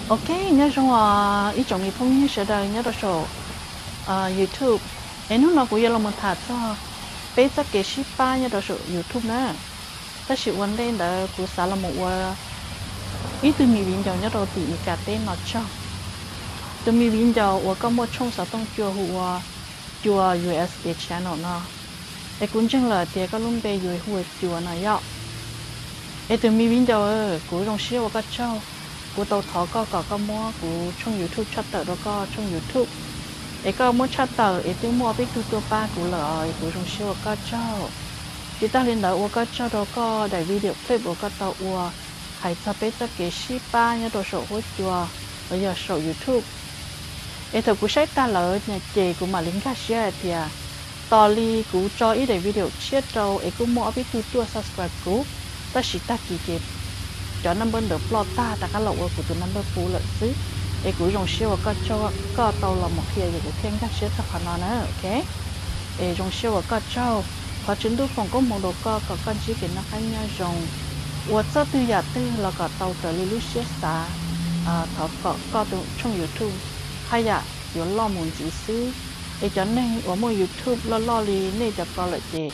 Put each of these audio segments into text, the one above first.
Ok, nyob zoo os ib tsoom me phooj ywg sawv daws nyob rau saum YouTube. Es hnub no kuv yuav los mus tham txog peb txoj kev sib pab nyob rau saum YouTube na. Tab sis ua ntej ntawd kuv xav los mus ua ib tug me viv ncaus nyob rau tim Meskas teb no tsaug. Tus me viv ncaus uas koj muaj tshooj xov tooj cua hu ua Cua U S A Channel no, es kuv ntseeg lawm tias koj lub npe yuav hu ua Cua no yom. Es tus me viv ncaus, kuv zoo siab ua koj tsaug. Kuv tau thov koj kom koj muab kuv tshooj YouTube tshaj tawm rau koj tshooj YouTube, es koj muab tshaj tawm es twb muaj ob peb tug tuaj pab kuv lawm os, es kuv zoo siab ua koj tsaug. Tsis tag li ntawd ua koj tsaug rau koj daim video clip uas koj tau ua hais txog peb txoj kev sib pab nyob rau saum huab cua los yog saum YouTube. Es thaum kuv saib tag lawm ces kuv mam li nkag siab hais tias tos li kuv tso ib daim video tshiab rau es kuj muaj ob peb tug tuaj subscribe kuv, tab sis tag kis ces cov number ntawd ploj tag rov qab los ua kuv tus number puv lawm xwb. Es kuv zoo siab uas koj tsaug, koj tau los mus qhia ces kuv thiaj nkag siab txog qhov no na, ok. Es zoo siab uas koj tsaug. Thov Tswv Ntuj foom koob hmoov rau koj kom koj ntsib kev noj qab nyob zoo, ua txoj twg yam twg los kom tau raws li lub siab xav. Thov kom koj tus tshooj YouTube haj yam yuav loj mus ntxiv xwb. Es cov neeg uas muaj YouTube loj loj li nej cov ko lawm ces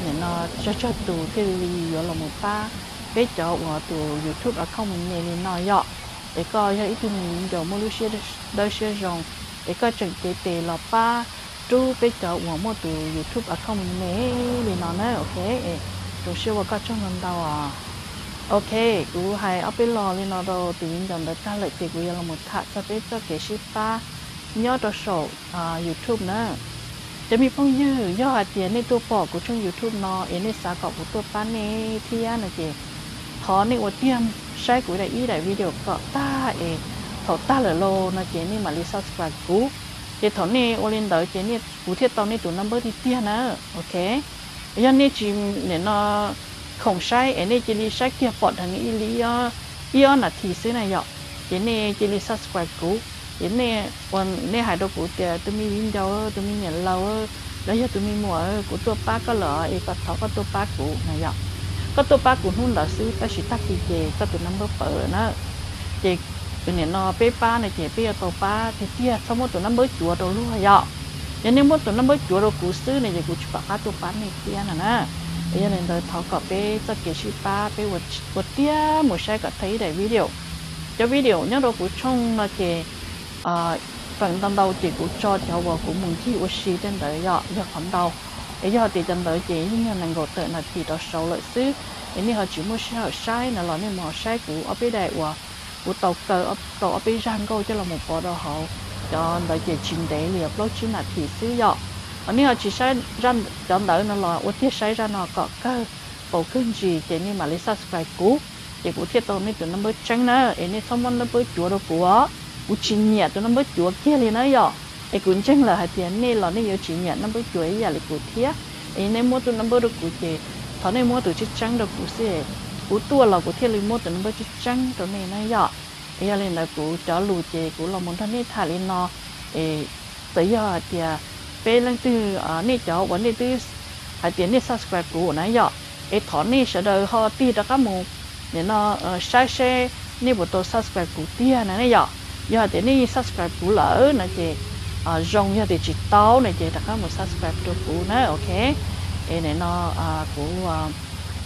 nim no tsawg tsawg tus thiaj li yuav los mus pab peb cov uas tus YouTube account me me li no yom. Es koj yog ib tug me viv ncaus muaj lub siab dawb siab zoo, es koj tseem cev tes los pab rub peb cov uas muaj tus YouTube account me me li no na, ok. Zoo siab ua koj tsaug ntau ntau os. Ok, kuv hais ob peb lo li no rau tus viv ncaus ntawd tag lawm ces kuv yuav los mus tham txog peb txoj kev sib pab nyob rau saum YouTube na. Cov me phooj ywg, yog hais tias nej tuaj pom kuv tshooj YouTube no es nej xav kom kuv tuaj pab nej thiab no ces thov nej ua tiag saib kuv daim ib daim video kom tag es thaum tag lawm los no ces nej mam li subscribe kuv. Ces thaum nej ua li ntawd ces kuv thiaj tau nej tus number tiag tiag na, ok. Yog nej tsis nim no khoom saib es nej cia li saib kiag pom dheev ib li ib ob nas this xwb na yom, ces nej cia li subscribe kuv. Ces nej ua nej hais rau kuv tias tus me viv ncaus, tus me niam laus, los yog tus me muam, kuv tuaj pab koj lawm es kom thov koj tuaj pab kuv na yom. Koj tuaj pab kuv hnub ntawd xwb tab sis tag kis ces koj tus number pawv lawm na. Ces nim no peb pab no ces peb yuav tau pab tiag tiag, txhob muab tus number cuav rau luag yom. Yog nej muab tus number cuav rau kuv xwb no ces kuv tsis pom qab tuaj pab nej thiab no na. Yog li ntawd thov kom peb txoj kev sib pab peb ua tiag mus saib kom tag ib daim video. Cov video nyob rau kuv tshooj no ces feem ntau ntau ces kuv tso cov uas kuv mus ncig ua si tej ntawd yom, yog qhov ntau. Es yog tias cov ntawd ces yeej yog nees nkaum tawm nas this rov saud lawm xwb. Es nej ho tsis muaj sij hawm saib no los nej mus saib kuv ob peb daim uas kuv tau kaw tau ob peb zaj nkauj coj los mus pov rau hauv. Cov ntawd ces tsis ntev li, plaub tsib nas this xwb yom. Ho nej ho tsis saib cov ntawd no los ua tiag saib zaj no kom kawg, paus kawg ntsis ces nej mam li subscribe kuv, ces kuv thiaj tau nej tus number tseeb na. Es nej txhob muab number cuav rau kuv os, kuv tsis nyiam tus number cuav kiag li na yom. Es kuv ntseeg lawm hais tias nej los nej yuav tsis nyiam number cuav ib yam li kuv thiab. Es nej muab tus number rau kuv ces thov nej muab tus tseeb tseeb rau kuv xwb, kuv tuaj los kuv thiaj li muab tus number tseeb tseeb rau nej na yom. Es yog li ntawd kuv cov lus ces kuv los mus nrog nej tham li no. Es txawm yog hais tias peb leej twg, nej cov uas nej twb hais tias nej subscribe kuv na yom, es thov nej sawv daws ho tig rov qab mus nim no saib seb nej puas tau subscribe kuv tiag na ne yom. Yog hais tias nej yeej subscribe kuv lawm no ces zoo, yog tias tsis tau no ces rov qab mus subscribe rau kuv na, ok. Es nim no kuv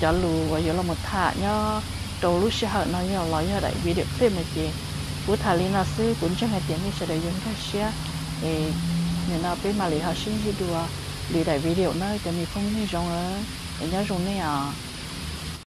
cov lus uas yuav los mus tham nyob rau lub sij hawm no yog los yog daim video clip no ces kuv tham li no xwb, kuv ntseeg hais tias nej sawv daws yuav nkag siab. Es nim no peb mam li ho sib ntsib dua lwm daim video na cov me phooj ywg zoo, es nyob zoo nej os.